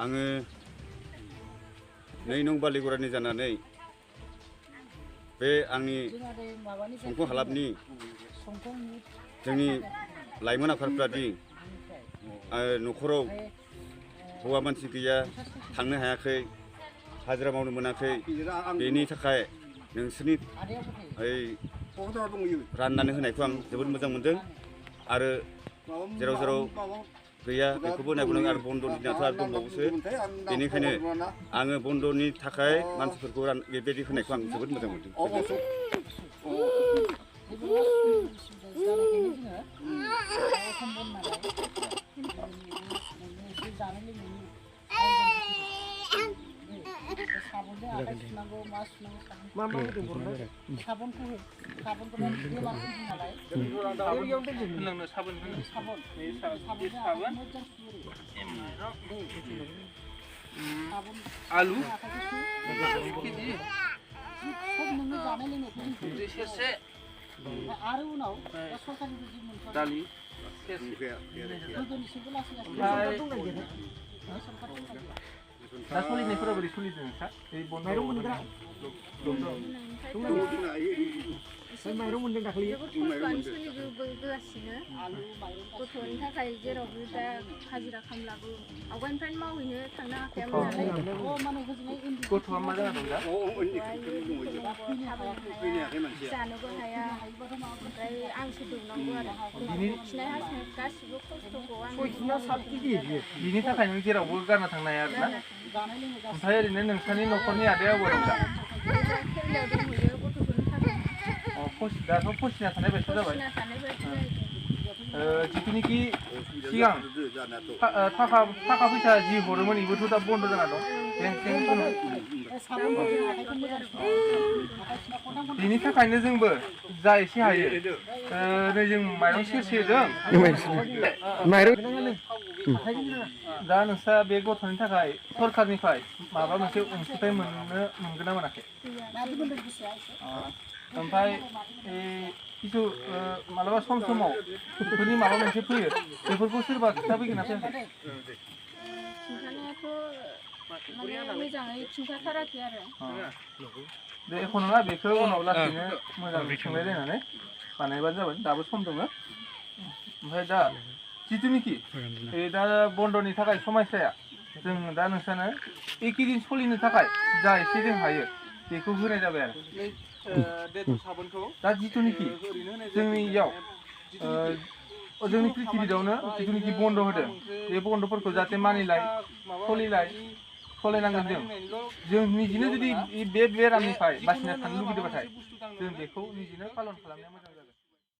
आङो 2 नं बालिगुरानि जानानै बे आंनि संख' हालामनि जोंनि लाइमोन आफादफ्रादि न'खराव हौवा मानसि गैया थांनो हायाखै हाजिरा मावनो मोनाखै बेनि थाखाय नोंसोरनि राननानै होनायखौ आं जोबोद मोजां मोनदों आरो जेराव जेराव गैया बेखौबो नायबोनांगौ आरो बन्द'नि दिनाथ' आरो दंबावोसो बेनिखायनो आङो बन्द'नि थाखाय मानसिफोरखौ बेबायदि होनायखौ आं जोबोद मोजां मोनदों। आलु दालि दा सोलिनायफोरा बोरै सोलिदों नोंसा माइरं मोनग्रा माइरं मोनदों दाखालि जोबोद खस्थ'आनो सोलिबोगासिनो गथ'नि थाखाय जेरावबो दा हाजिरा खामलाबो आवगायनिफ्रायनो मावहैनो थांनो हाखायामोन नालाय गथ'आ मा जाना दं दा जानोबो हाया ओमफ्राय आंसो दौनांगौ आरो खिनाय हासुनाय गासिबो खस्थ'खौ आं बिनि थाखाय नों जेरावबो गारना थांनो हाया आरोना ओमफ्राय ओरैनो नोंसानि न'खरनि आदाया अबाव दं दा खेलायाव दंहैयो गथ'फोरनि थाखाय दाथ' फसिना थानाय बायसा जाबाय जिथुनिखि सिगां थाखा फैसा जि हरोमोन बेबोथ' दा बन्द' जाना दं बिनि थाखायनो जोंबो जा एसे हायो नै जों माइरं सेरसेजों दा नोंस्रा बे गथ'नि थाखाय सरखारनिफ्राय माबा मोनसे अनसुंथाइ मोनगोन ना मोनाखै ओमफ्राय किसु मालाबा समाव बेफोरनि माबा मोनसे फैयो बेफोरखौ सोरबा खिन्थाफैगोन ना फैयाखै खिन्थानायाथ' माने मोजाङै खिन्थाथाराखै आरो दे एख' नङा बेखौ उनाव लासैनो मोजां सोंलायलायनानै बानायबानो जाबाय दाबो सम दङ ओमफ्राय दा जिथुनिखि दा बन्द'नि थाखाय समस्याया जों दा नोंसानो एकेदिन सोलिनो थाखाय जा एसे जों हायो बेखौ होनाय जाबाय आरो दा जिथुनिखि जोंनियाव जोंनि प्रिथिबियावनो जिथुनिखि बन्द' होदों बे बन्द'फोरखौ जाहाथे मानिलाय सलायनांगोन जों निजिनो जुदि बे बेरामनिफ्राय बासिना थानो लुगैदोंबाथाय जों बेखौ निजिनो पालन खालामनाया मोजां जागोन।